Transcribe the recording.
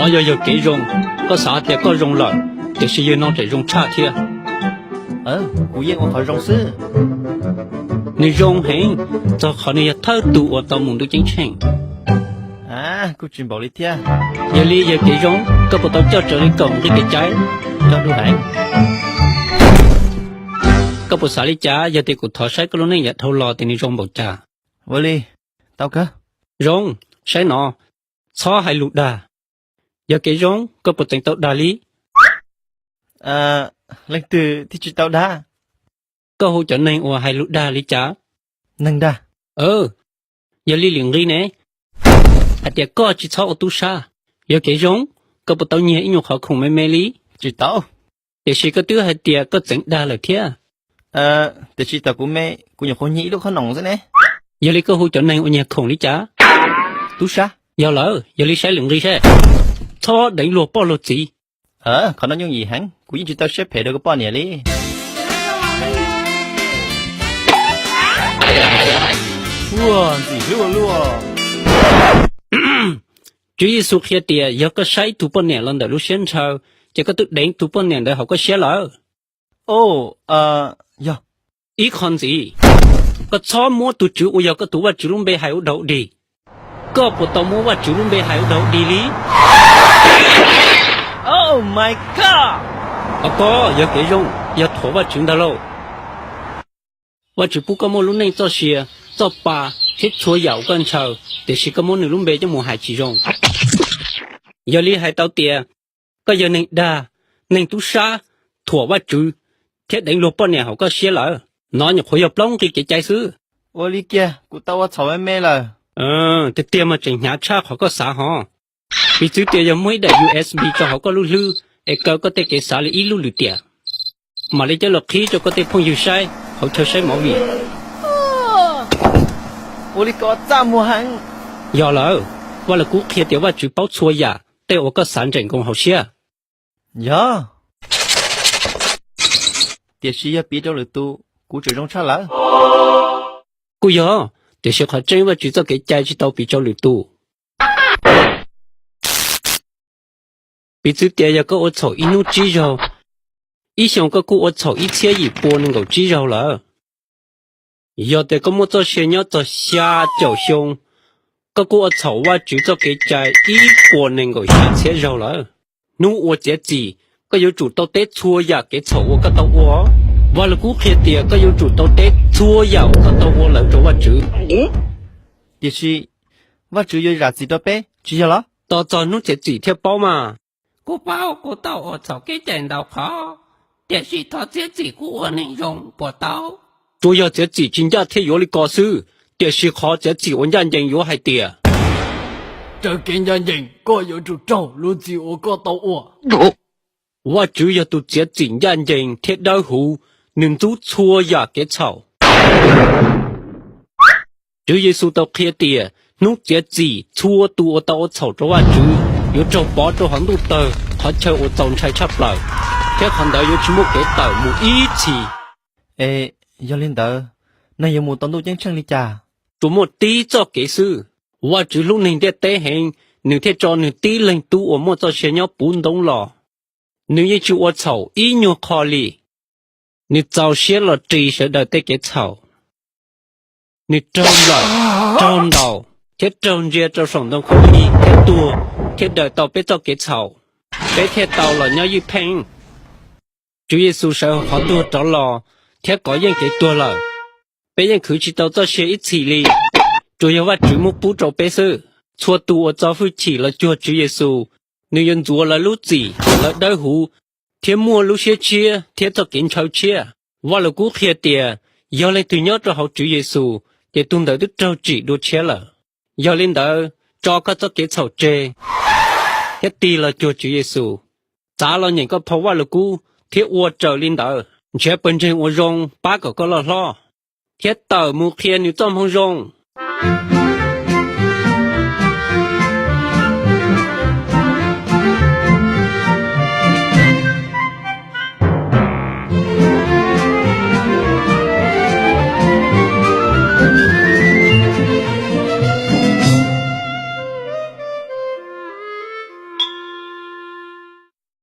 Qhov yog yog kev zoo, koj xav tias koj zoo lawm, tiam sis yog no tseem zoo tshaj thiab. Kuv yeej ua qhov zoo xwb. Nws zoo heev, txog qhov nws yog thawj tug uas tau mus ntuj ceeb tsheej. Kuj tsis npaum li thiab. Yog li yog kev zoo, koj puas tau coj raws li kaum nqi kev cai? Coj du heev. Koj puas xav li cas yog tias kuv thov saib koj lub neej yav dhau los tias nws zoo npaum cas? Ua li, tau kawg. Zoo, saib no, txhob hais lus dag. Yog kev zoo, koj puas tseem tau dag li? Leej twg thiaj tsis tau dag? Koj hu cov neeg uas hais lus dag li cas? Neeg dag. Yog li lwm nqi ne, hais tias koj tsis txhob ua tub sab. Yog kev zoo, koj puas tau nyiag ib nyuag qhov khoom me me li? Tsis tau. Tiam sis koj twb hais tias koj txeev dag lawm thiab. Tiam sis thaum kuv me, kuv nyuam qhuav nyiag ib lub khob noom xwb ne. Yog li koj hu cov neeg uas nyiag khoom li cas? Tub sab. Yog lawm, yog li saib lwm nqi seb. Txhob deev luag poj luag txiv. Qhov no yooj yim heev, kuv yeej tsis tau siab phem rau koj poj niam li. Ua ntxim hlub ua luaj. Tswv Yexus qhia tias yog koj saib ib tug poj niam los ntawm lub siab ntshaw, ces koj twb deev tus poj niam ntawd hauv koj siab lawm. Yog. Ib qho ntxiv, koj txhob muab tus Tswv uas yog koj tus Vajtswv lub npe hais ua dog dig. Koj puas tau muab Vajtswv lub npe hais ua dog dig li? Oh my God! Qhov ko yog kev zoo, yog thuam Vajtswv ntag lauj. Vajtswv pub koj muaj lub neej txoj sia, txoj pa, thiab txhua yam uas koj ntshaw, tiam sis koj muab nws lub npe coj mus hais tsis zoo. Yog li hais tau tias koj yog neeg dag, neeg tub sab, thuam Vajtswv, thiab deev luag poj niam hauv koj siab lawm. No nyuam qhuav yog plaub nqi kev cai xwb. Ua li kiag, kuv tau ua txhaum me me lawm. Tiag tiag mas tseem hnyav tshaj qhov koj xav hos. Piv txwv tias yog muaj ib daim U S B rau hauv koj lub hlwb es kaw koj tej kev xav li ib lub lwm tiam, mam li coj los qhib rau koj tej phooj ywg saib hauv chaw saib movie. Ua li ko txaj muag heev. Yog lawm, Vaj Lug Kub qhia tias Vajtswv paub txhua yam tej uas koj xav ntsem nkoos hauv siab. Yog. Tiam sis yog piv rau lwm tus, kuv tseem zoo tshaj lawm. Kuj yog, tiam sis qhov tseeb Vajtswv txoj kev cai tsis tau piv rau lwm tus. Piv txwv tias yog koj ua txhaum ib hnub tsib zaug, ib xyoos koj kuj ua txhaum ib txhiab yim pua nees nkaum tsib zaug lawm. Yog tias koj muaj txoj sia nyob txog xya caum xyoo, koj kuj ua txhaum Vajtswv txoj kev cai ib puas nees nkaum xya txhiab zaug lawm. Hnub ua txiav txim, koj yuav tsum tau teb txhua yam kev txhaum uas koj tau ua. Vaj Lug Kub qhia tias koj yuav tsum tau teb txhua yam uas koj tau ua lawm rau Vajtswv. Tiam sis Vajtswv yuav zam txim rau peb, tsis yog los? Tos txog hnub txiav txim thiaj paub mas. Kuv paub kuv tau ua txhaum kev cai ntau qhov, tiam sis thov txiav txim kuv ua neeg zoo puas tau? Tsuas yog txiav txim tsis ncaj thiaj yuav li ko xwb, tiam sis qhov txiav txim uas ncaj ncees yuav hais tias, raws kev ncaj ncees koj yuav tsum raug luag txim uas koj tau ua. Vajtswv yog tus txiav txim ncaj ncees thiab dawb huv, nws ntxub txhua yam kev txhaum. Tswv Yexus tau qhia tias hnub txiav txim txhua tus uas tau ua txhaum rau Vajtswv yuav raug pov rau hauv ntuj tawg qhov chaw uas txaus ntshai tshaj plaws, thiab qhov ntawd yuav tsis muaj kev tawm mus ib txhis. Es yog li ntawd, neeg yuav mus tau ntuj ceeb tsheej li cas? Tsuas muaj tib txoj kev xwb. Vajtswv hlub neeg ntiaj teb heev, nws thiaj tso nws tib leeg tub uas muaj txoj sia nyob puv ntoob los. Nws yeej tsis ua txhaum ib nyuag qho li. Nws txaus siab los ris sawv daws tej kev txhaum. Nws raug nplawm, raug ntaus, thiab raug ntsia rau saum ntoo khaub lig thiab tuag, thiaj daws tau peb txoj kev txhaum, peb thiaj tau los nyob ywj pheej. Tswv Yexus sawv hauv qhov tuag rov los thiab kov yeej kev tuag lawm. Peb yeej khwv tsis tau txoj sia ib txhis li. Tsuas yog Vajtswv muab pub rau peb xwb. Txhua tus uas txo hwj chim los cuag Tswv Yexus, nws yuav ntxuav lawv lub txim, lawv dawb huv, thiab muaj lub siab tshiab thiab txoj kev ntshaw tshiab. Vaj Lug Kub qhia tias, yog leej twg nyob rau hauv Tswv Yexus, ces tus ntawd twb raug tsim dua tshiab lawm. Yog li ntawd, tso koj txoj kev txhaum tseg, thiab tig los cuag Tswv Yexus. Txav los nyeem koj phau Vaj Lug Kub thiab ua raws li ntawd. Nrhiav Pawg Ntseeg uas zoo pab kom koj loj hlob, thiab tawm mus qhia nws txoj moo zoo.